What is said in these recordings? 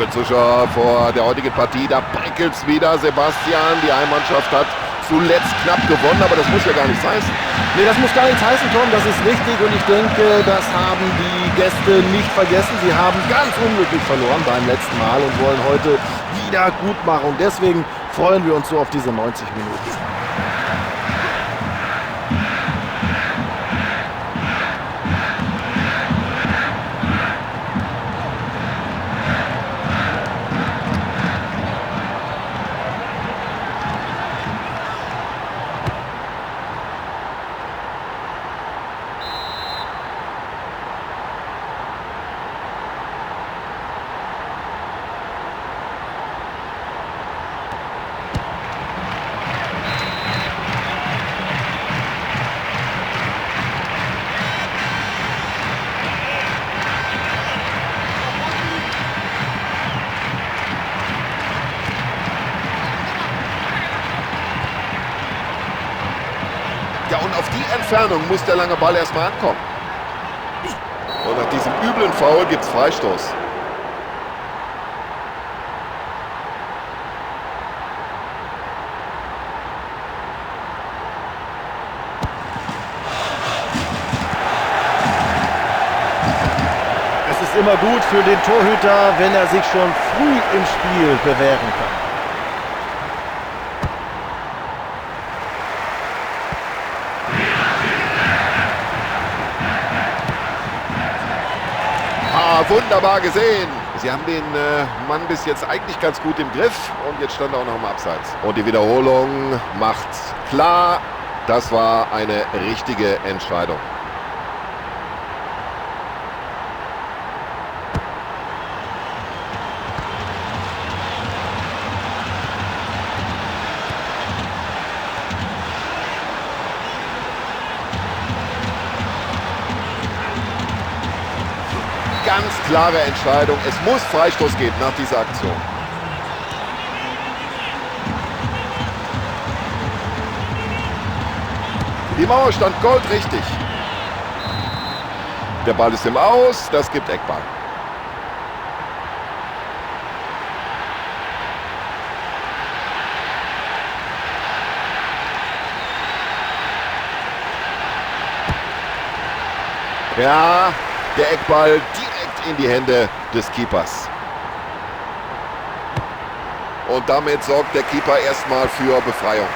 Liebe Zuschauer, vor der heutigen Partie, da prickelt's wieder. Sebastian, die Heimmannschaft hat zuletzt knapp gewonnen, aber das muss ja gar nichts heißen. Nee, das muss gar nichts heißen, Tom, das ist richtig und ich denke, das haben die Gäste nicht vergessen. Sie haben ganz unglücklich verloren beim letzten Mal und wollen heute wieder gut machen. Und deswegen freuen wir uns so auf diese 90 Minuten. Ja, und auf die Entfernung muss der lange Ball erstmal ankommen. Und nach diesem üblen Foul gibt's Freistoß. Es ist immer gut für den Torhüter, wenn er sich schon früh im Spiel bewähren kann. Ah, wunderbar gesehen. Sie haben den Mann bis jetzt eigentlich ganz gut im Griff und jetzt stand er auch noch im Abseits. Und die Wiederholung macht klar, das war eine richtige Entscheidung. Ganz klare Entscheidung. Es muss Freistoß geben nach dieser Aktion. Die Mauer stand goldrichtig. Der Ball ist im Aus. Das gibt Eckball. Ja, der Eckball direkt in die Hände des Keepers. Und damit sorgt der Keeper erstmal für Befreiung.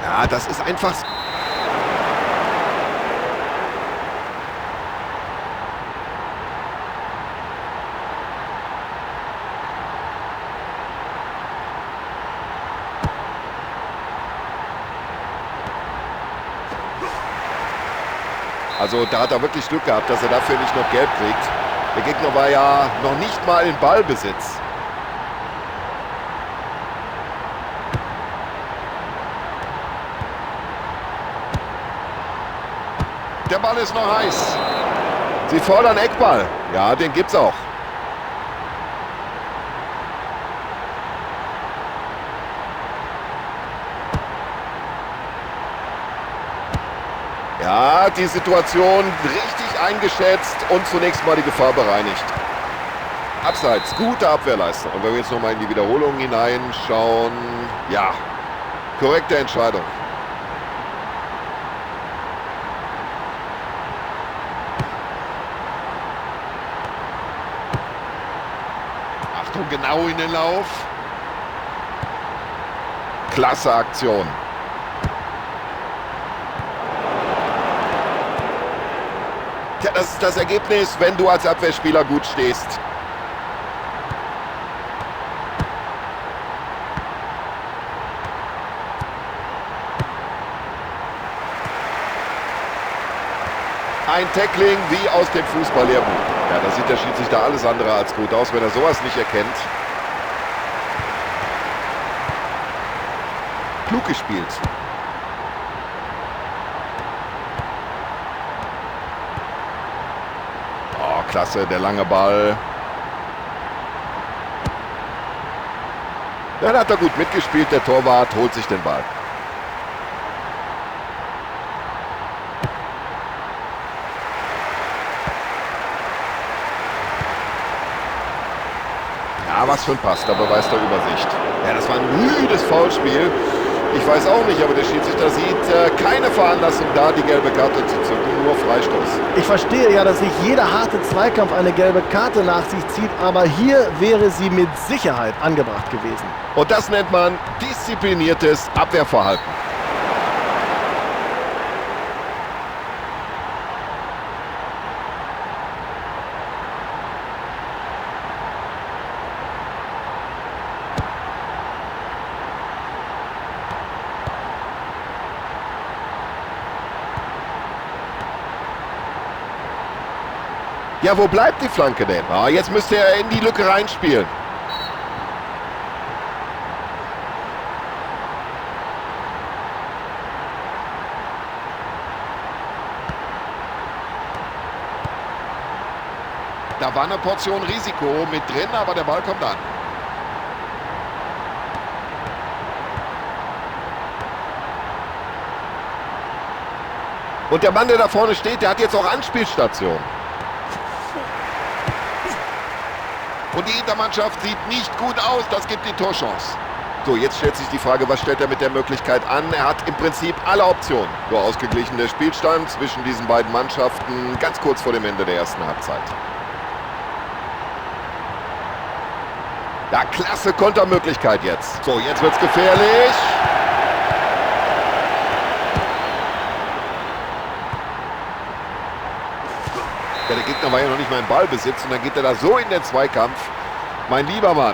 Ja, das ist einfach... Also da hat er wirklich Glück gehabt, dass er dafür nicht noch gelb kriegt. Der Gegner war ja noch nicht mal in Ballbesitz. Der Ball ist noch heiß. Sie fordern Eckball. Ja, den gibt's auch. Ja, die Situation richtig eingeschätzt und zunächst mal die Gefahr bereinigt. Abseits, gute Abwehrleistung. Und wenn wir jetzt nochmal in die Wiederholung hineinschauen, ja, korrekte Entscheidung. Achtung, genau in den Lauf. Klasse Aktion. Tja, das ist das Ergebnis, wenn du als Abwehrspieler gut stehst. Ein Tackling wie aus dem Fußballlehrbuch. Ja, da sieht der Schiedsrichter alles andere als gut aus, wenn er sowas nicht erkennt. Klug gespielt. Oh, klasse, der lange Ball. Dann hat er gut mitgespielt, der Torwart holt sich den Ball. Ja, was für ein Pass, da beweist er Übersicht. Ja, das war ein rüdes Foulspiel. Ich weiß auch nicht, aber der Schiedsrichter sieht keine Veranlassung da, die gelbe Karte zu zücken, nur Freistoß. Ich verstehe ja, dass nicht jeder harte Zweikampf eine gelbe Karte nach sich zieht, aber hier wäre sie mit Sicherheit angebracht gewesen. Und das nennt man diszipliniertes Abwehrverhalten. Ja, wo bleibt die Flanke denn? Ah, jetzt müsste er in die Lücke reinspielen. Da war eine Portion Risiko mit drin, aber der Ball kommt an. Und der Mann, der da vorne steht, der hat jetzt auch Anspielstation. Und die Hintermannschaft sieht nicht gut aus. Das gibt die Torchance. So, jetzt stellt sich die Frage, was stellt er mit der Möglichkeit an? Er hat im Prinzip alle Optionen. So ausgeglichen der Spielstand zwischen diesen beiden Mannschaften ganz kurz vor dem Ende der ersten Halbzeit. Ja, klasse Kontermöglichkeit jetzt. So, jetzt wird's gefährlich. Ja, der Gegner war ja noch nicht mal im Ballbesitz und dann geht er da so in den Zweikampf. Mein lieber Mann.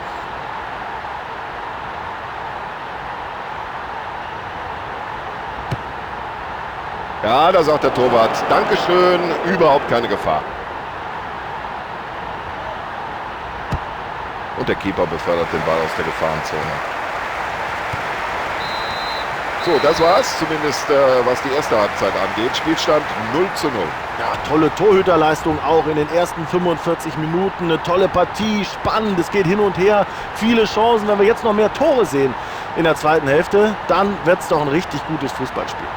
Ja, da sagt der Torwart, Dankeschön, überhaupt keine Gefahr. Und der Keeper befördert den Ball aus der Gefahrenzone. So, das war's, zumindest was die erste Halbzeit angeht. Spielstand 0:0. Ja, tolle Torhüterleistung auch in den ersten 45 Minuten. Eine tolle Partie, spannend, es geht hin und her. Viele Chancen, wenn wir jetzt noch mehr Tore sehen in der zweiten Hälfte, dann wird's doch ein richtig gutes Fußballspiel.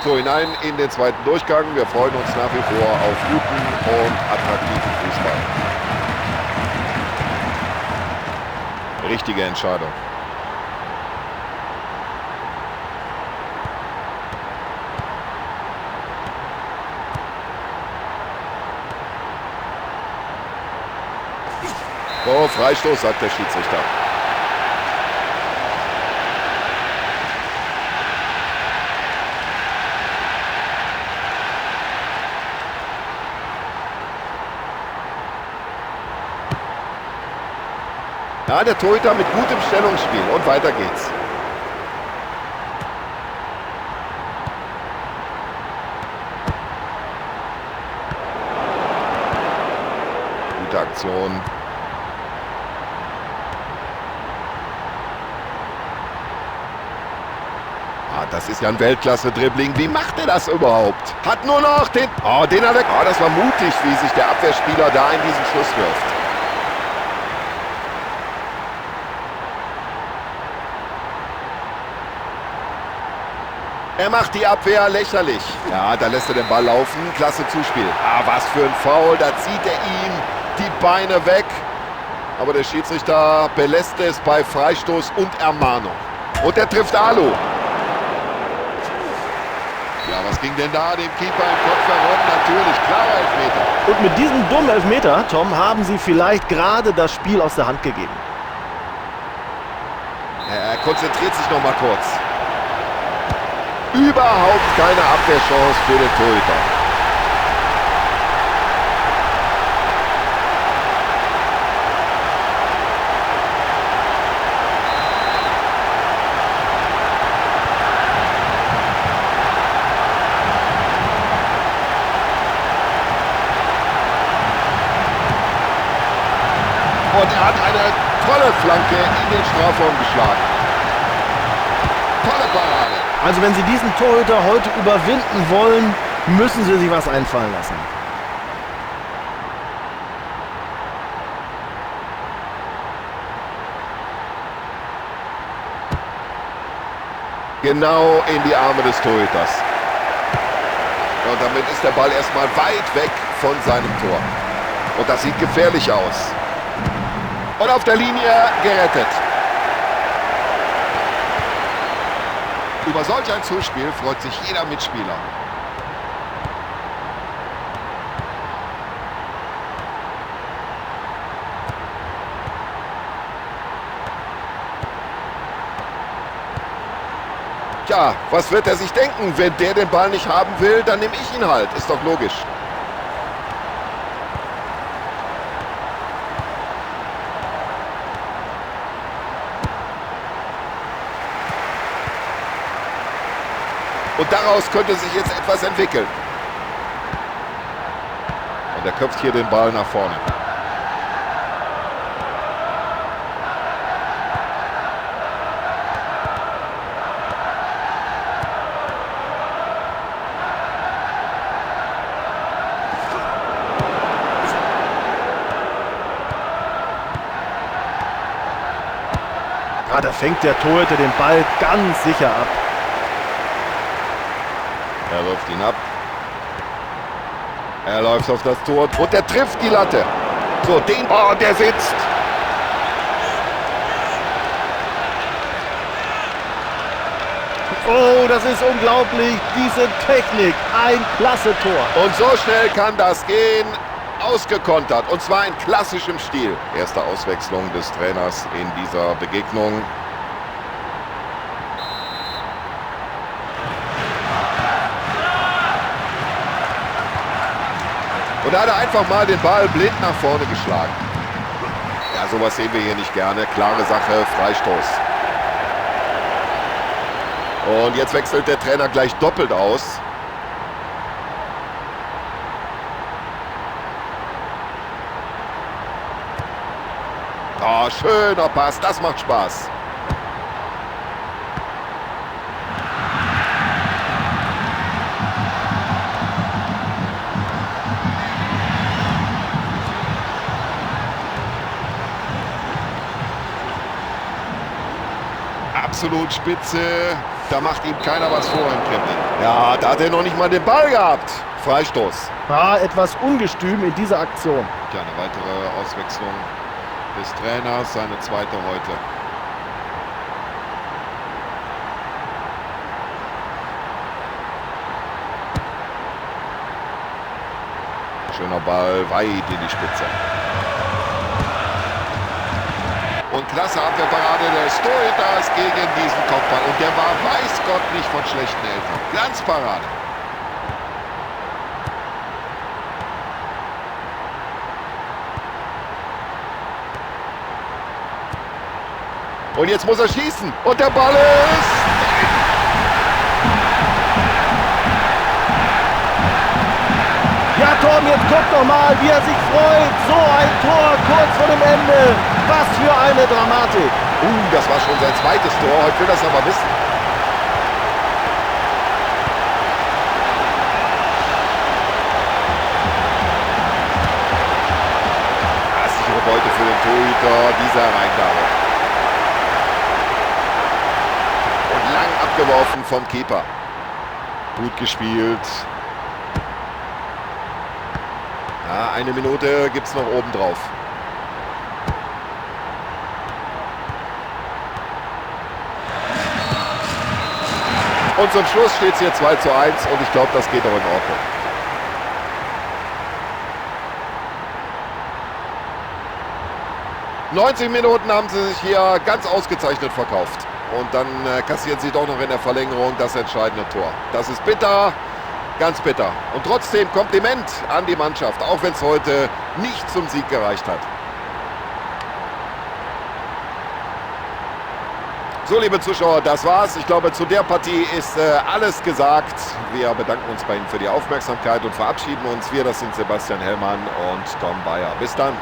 So, hinein in den zweiten Durchgang. Wir freuen uns nach wie vor auf guten und attraktiven Fußball. Richtige Entscheidung. So, Freistoß, sagt der Schiedsrichter. Ja, der Torhüter mit gutem Stellungsspiel. Und weiter geht's. Gute Aktion. Ah, das ist ja ein Weltklasse-Dribbling. Wie macht er das überhaupt? Hat nur noch den... Oh, den hat er... Oh, das war mutig, wie sich der Abwehrspieler da in diesen Schuss wirft. Er macht die Abwehr lächerlich. Ja, da lässt er den Ball laufen. Klasse Zuspiel. Ah, was für ein Foul. Da zieht er ihm die Beine weg. Aber der Schiedsrichter belässt es bei Freistoß und Ermahnung. Und er trifft Alu. Ja, was ging denn da dem Keeper im Kopf herum? Natürlich, klarer Elfmeter. Und mit diesem dummen Elfmeter, Tom, haben sie vielleicht gerade das Spiel aus der Hand gegeben. Er konzentriert sich noch mal kurz. Überhaupt keine Abwehrchance für den Torhüter. Und er hat eine tolle Flanke in den Strafraum geschlagen. Tolle Parade. Also wenn Sie diesen Torhüter heute überwinden wollen, müssen Sie sich was einfallen lassen. Genau in die Arme des Torhüters. Und damit ist der Ball erstmal weit weg von seinem Tor. Und das sieht gefährlich aus. Und auf der Linie gerettet. Über solch ein Zuspiel freut sich jeder Mitspieler. Tja, was wird er sich denken? Wenn der den Ball nicht haben will, dann nehme ich ihn halt. Ist doch logisch. Und daraus könnte sich jetzt etwas entwickeln. Und er köpft hier den Ball nach vorne. Ja, da fängt der Torhüter den Ball ganz sicher ab. Er wirft ihn ab. Er läuft auf das Tor und er trifft die Latte. So, den... Oh, der sitzt. Oh, das ist unglaublich. Diese Technik. Ein klasse Tor. Und so schnell kann das gehen. Ausgekontert. Und zwar in klassischem Stil. Erste Auswechslung des Trainers in dieser Begegnung. Und da hat er einfach mal den Ball blind nach vorne geschlagen. Ja, sowas sehen wir hier nicht gerne. Klare Sache, Freistoß. Und jetzt wechselt der Trainer gleich doppelt aus. Oh, schöner Pass, das macht Spaß. Absolut spitze. Da macht ihm keiner was vor im Kremlin. Ja, da hat er noch nicht mal den Ball gehabt. Freistoß. War etwas ungestüm in dieser Aktion. Tja, eine weitere Auswechslung des Trainers, seine zweite heute. Schöner Ball, weit in die Spitze. Und klasse Abwehrparade des Torhüters gegen diesen Kopfball. Und der war, weiß Gott, nicht von schlechten Eltern. Glanzparade. Und jetzt muss er schießen. Und der Ball ist... Ja, Tom, jetzt guck doch mal, wie er sich freut. So ein Tor kurz vor dem Ende. Was für eine Dramatik. Das war schon sein zweites Tor. Heute will das aber wissen. Ja, sichere Beute für den Torhüter, diese Hereingabe. Und lang abgeworfen vom Keeper. Gut gespielt. Ja, eine Minute gibt es noch oben drauf. Und zum Schluss steht es hier 2:1 und ich glaube, das geht auch in Ordnung. 90 Minuten haben sie sich hier ganz ausgezeichnet verkauft. Und dann kassieren sie doch noch in der Verlängerung das entscheidende Tor. Das ist bitter, ganz bitter. Und trotzdem Kompliment an die Mannschaft, auch wenn es heute nicht zum Sieg gereicht hat. So, liebe Zuschauer, das war's. Ich glaube, zu der Partie ist alles gesagt. Wir bedanken uns bei Ihnen für die Aufmerksamkeit und verabschieden uns. Wir, das sind Sebastian Hellmann und Tom Bayer. Bis dann.